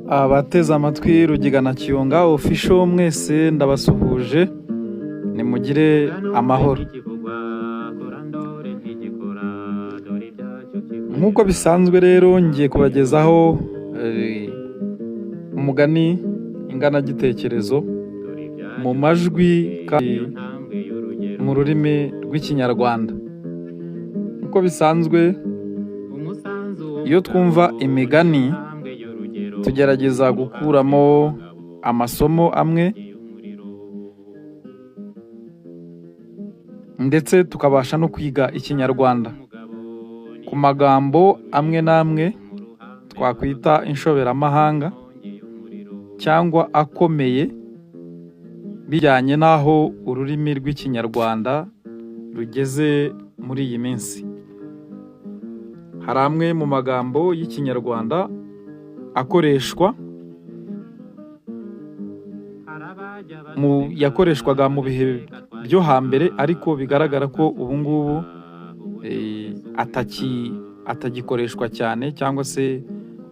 Abateze amatwi Rugigana Kiyonga Official mwese ndabasuhuje, nimugire amahoro. Nk'uko bisanzwe rero ngiye kubagezaho umugani inganagitekerezo mu majwi kandi mu rurimi rw'Ikinyarwanda. Nk'uko bisanzwe iyo twumva imigani tugerageza gukuramo amasomo amwe ndetse tukabasha no kwiga Ikinyarwanda ku magambo amwe n'amwe twakwita inshoberamahanga cyangwa akomeye bijyanye n'aho ururimi rw'Ikinyarwanda rugeze muri iyi minsi. Hari amwe mu magambo y'Ikinyarwanda akoreshwa mu yakoreshwaga mu bihe byo hambere ariko bigaragara ko ubu ngubu atagikoreshwa cyane cyangwa se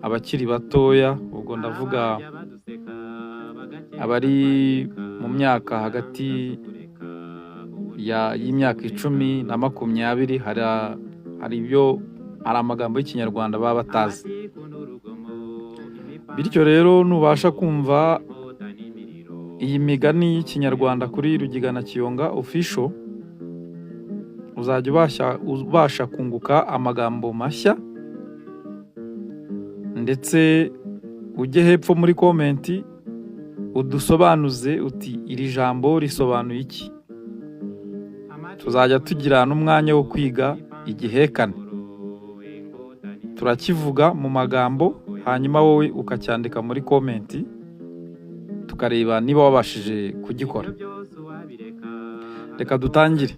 abakiri batoya, ubwo ndavuga abari mu myaka hagati y'imyaka 10 na 20, hari amagambo y'Ikinyarwanda baba batazi. Bityo rero nubasha kumva iyi migani y'Ikinyarwanda kuri Rugigana Kiyonga Official, uzajya ubasha kunguka amagambo mashya, ndetse ujye hepfo muri comment udusobanuze uti iri jambo risobanuye iki? Tuzajya tugira n'umwanya wo kwiga igihekane. Turakivuga mu magambo hanyuma wowe ukacyandika muri comment, tukareba niba wabashije kugikora. Reka dutangire.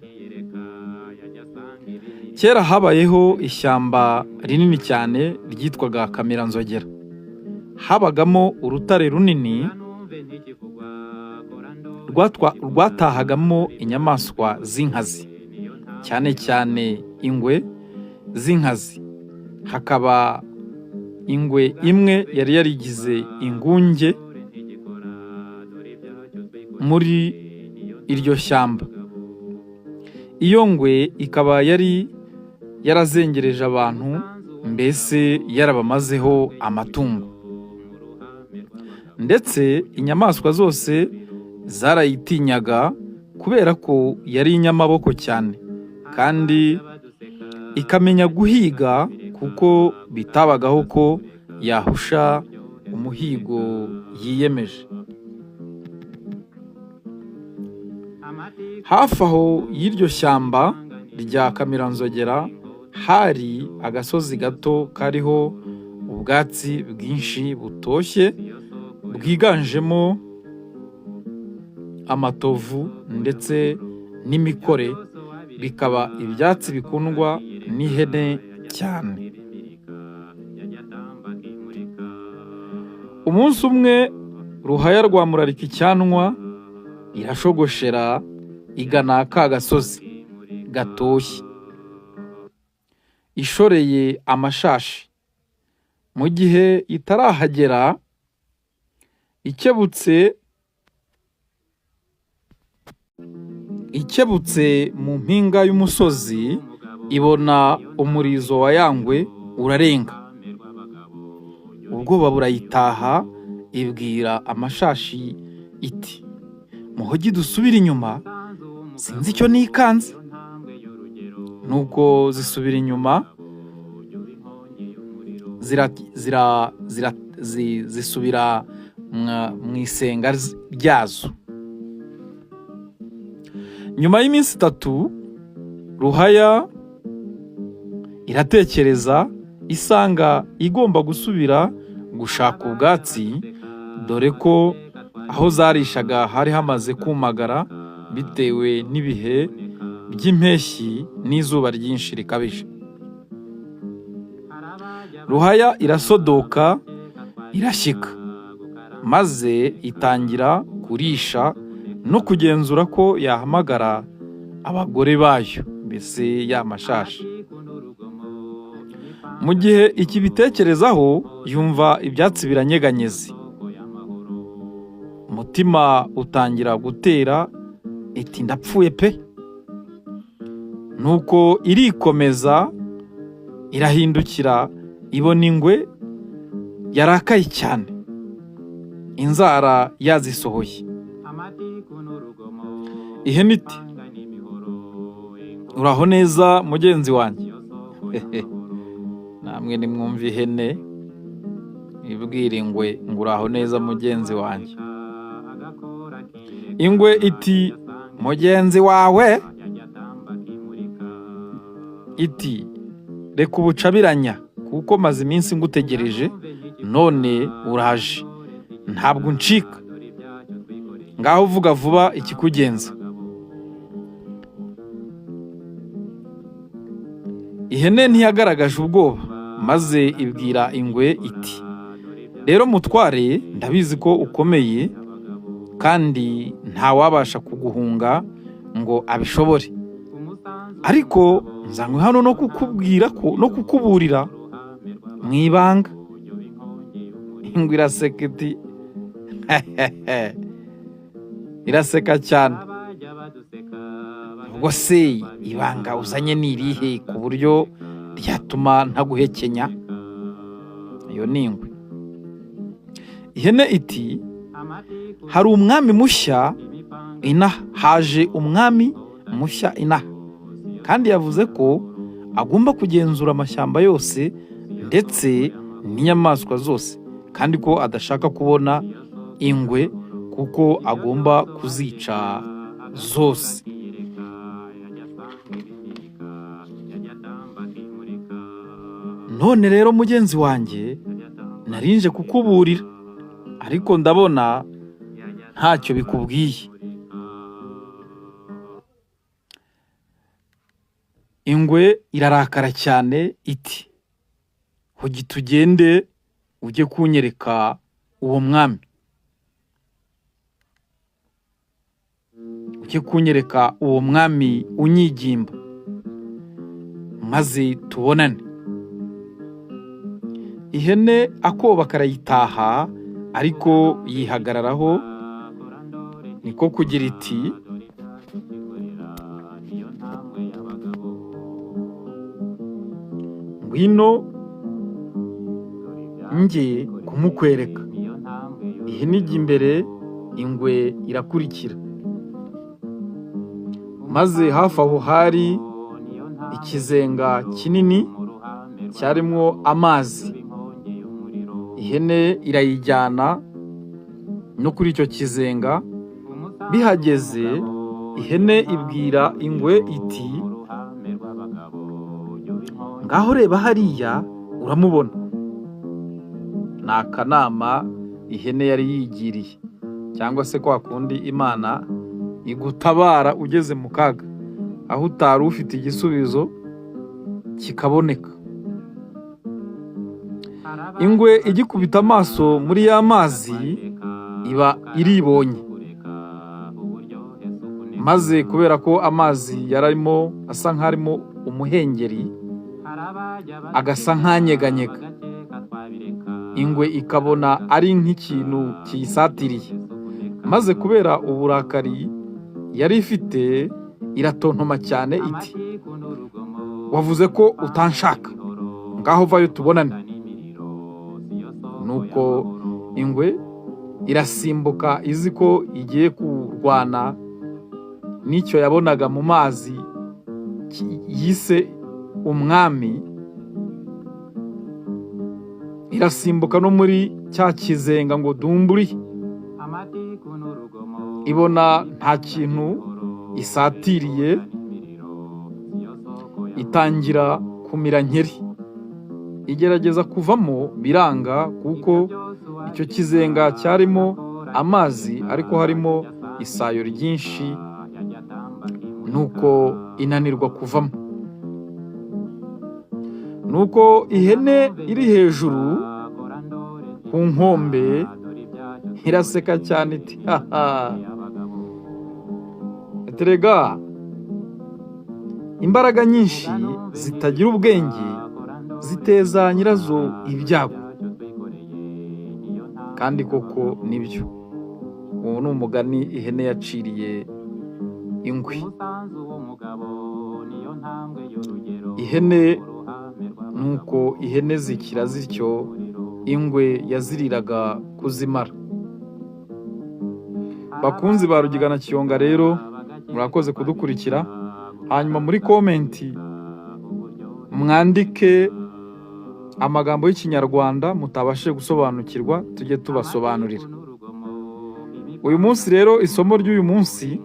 Kera habayeho ishyamba rinini cyane ryitwaga Kamiranzogera. Habagamo urutare runini rwatahagamo inyamaswa z'inkazi, cyane cyane ingwe z'inkazi. Hakaba ingwe imwe yari yarigize ingunge muri iryo shyamba. Iyo ngwe ikaba yari yarazengereje abantu, mbese yarabamazeho amatungo. Ndetse inyamaswa zose zarayitinyaga kubera ko yari inyamaboko cyane kandi ikamenya guhiga, kuko bitabagaho ko yahusha umuhigo yiyemeje. Hafi aho y'iryo shyamba rya Kamiranzogera hari agasozi gato kariho ubwatsi bwinshi butoshye bwiganjemo amatovu ndetse n'imikore, bikaba ibyatsi bikundwa n'ihene cyane. Umunsi umwe Ruhaya rwa Murarika-icyanwa irashogoshera igana ka gasozi gatoshye, ishoreye amashashi. Mu gihe itarahagera ikebutse mu mpinga y'umusozi ibona umurizo wa ya ngwe urarenga. Ubwoba burayitaha, ibwira amashashi iti muhogi dusubire inyuma sinzi icyo nikanze. Nuko zisubira inyuma zisubira mu isenga ryazo. Nyuma y'iminsi 3 Ruhaya iratekereza isanga igomba gusubira gushaka ubwatsi, dore ko aho zarishaga hari hamaze kumagara bitewe n'ibihe by'impeshyi n'izuba ryinshi rikabije. Ruhaya irasodoka irashyika, maze itangira kurisha no kugenzura ko yahamagara abagore bayo, mbese ya mashashi. Mu gihe ikibitekerezaho, yumva ibyatsi biranyeganyeze, umutima utangira gutera, iti: "Ndapfuye pe!" Nuko irikomeza, irahindukira, ibona ingwe yarakaye cyane, inzara yazisohoye. Ihene iti: "Uraho neza, mugenzi wanjye." Namwe nimwumva ihene ibwira ingwe ngo: "Uraho neza, mugenzi wanjye." Ingwe iti: "Mugenzi wawe?" Iti: "Reka ubucabiranya, kuko maze iminsi ngutegereje, none uraje, ntabwo uncika. Ngaho uvuga vuba ikikugenza." Ihene ntiyagaragaje ubwoba, maze ibwira ingwe iti: "Rero mutware, ndabizi ko ukomeye kandi ntawabasha kuguhunga ngo abishobore, ariko nzanywe hano no kukubwira ko no kukuburira mu ibanga." Ingwe iraseka iti, iraseka cyane: "Ubwo se ibanga uzanye ni irihe ku buryo ryatuma ntaguhekenya?" Iyo ni ingwe. Ihene iti: "Hari umwami mushya inaha, haje umwami mushya inaha, kandi yavuze ko agomba kugenzura amashyamba yose ndetse n'inyamaswa zose, kandi ko adashaka kubona ingwe kuko agomba kuzica zose." None rero, mugenzi wanjye, narinje kukuburira, ariko ndabona ntacyo bikubwiye. Ingwe irarakara cyane iti: "Hogi tugende, ujye kunyereka uwo mwami, ujye kunyereka uwo mwami unyigimba, maze tubonane." Ihene akoba karayitaha, ariko yihagararaho, niko kugira iti: "Ngwino njye kumukwereka." Ihene ijya imbere, ingwe irakurikira, maze hafi aho hari ikizenga kinini cyarimo amazi. Ihene irayijyana no kuri icyo kizenga. Bihageze, ihene ibwira ingwe iti: "Ngaho reba hariya, uramubona." Ni akanama ihene yari yigiriye, cyangwa se kwa kundi Imana igutabara ugeze mu kaga, aho utari ufite igisubizo kikaboneka. Ingwe igikubita amaso muri ya mazi iba iribonye, maze kubera ko amazi yari arimo asa nk'arimo umuhengeri, agasa nk'anyeganyega, ingwe ikabona ari nk'ikintu kiyisatiriye, maze kubera uburakari yari ifite iratontoma cyane iti: "Wavuze ko utanshaka, ngaho vayo tubonane." Nuko ingwe irasimbuka, izi ko igiye kurwana n'icyo yabonaga mu mazi yise umwami. Irasimbuka no muri cya kizenga ngo dumburi, ibona nta kintu isatiriye, itangira kumira nkeri, igerageza kuvamo biranga, kuko icyo kizenga cyarimo amazi ariko harimo isayo ryinshi, nuko inanirwa kuvamo. Nuko ihene iri hejuru ku nkombe iraseka cyane iti: "Haha, erega imbaraga nyinshi zitagira ubwenge ziteza nyirazo ibyago. Kandi koko nibyo, uwo ni umugani ihene yaciriye ingwe. Ihene nuko ihene zikira zityo, ingwe yaziriraga kuzimara. Bakunzi ba Rugigana Kiyonga rero, murakoze kudukurikira. Hanyuma muri comment mwandike amagambo y'Ikinyarwanda mutabashije gusobanukirwa, tujye tubasobanurira. Uyu munsi rero, isomo ry'uyu munsi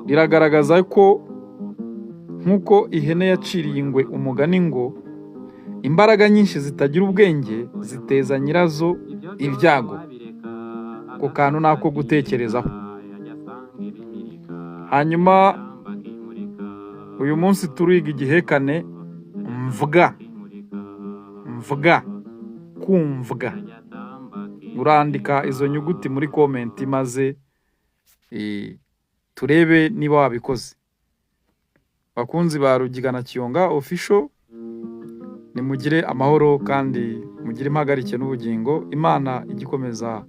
riragaragaza ko nk'uko ihene yaciriye ingwe umugani ngo imbaraga nyinshi zitagira ubwenge ziteza nyirazo ibyago. Ako kantu ni ako gutekerezaho. Hanyuma uyu munsi turiga igihekane mvuga. Mvuga, kumvwa. Urandika izo nyuguti muri comment maze turebe niba wabikoze. Bakunzi ba Rugigana Kiyonga Official, nimugire amahoro kandi mugire impagarike n'ubugingo. Imana ijye ikomeza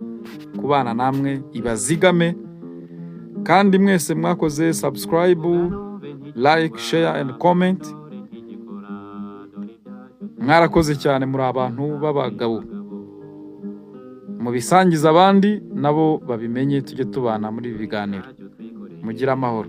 kubana namwe, ibazigame. Kandi mwese mwakoze subscribe, like, share and comment, mwarakoze cyane, muri abantu b'abagabo. Mubisangize abandi nabo babimenye, tujye tubana muri ibi biganiro. Mugire amahoro.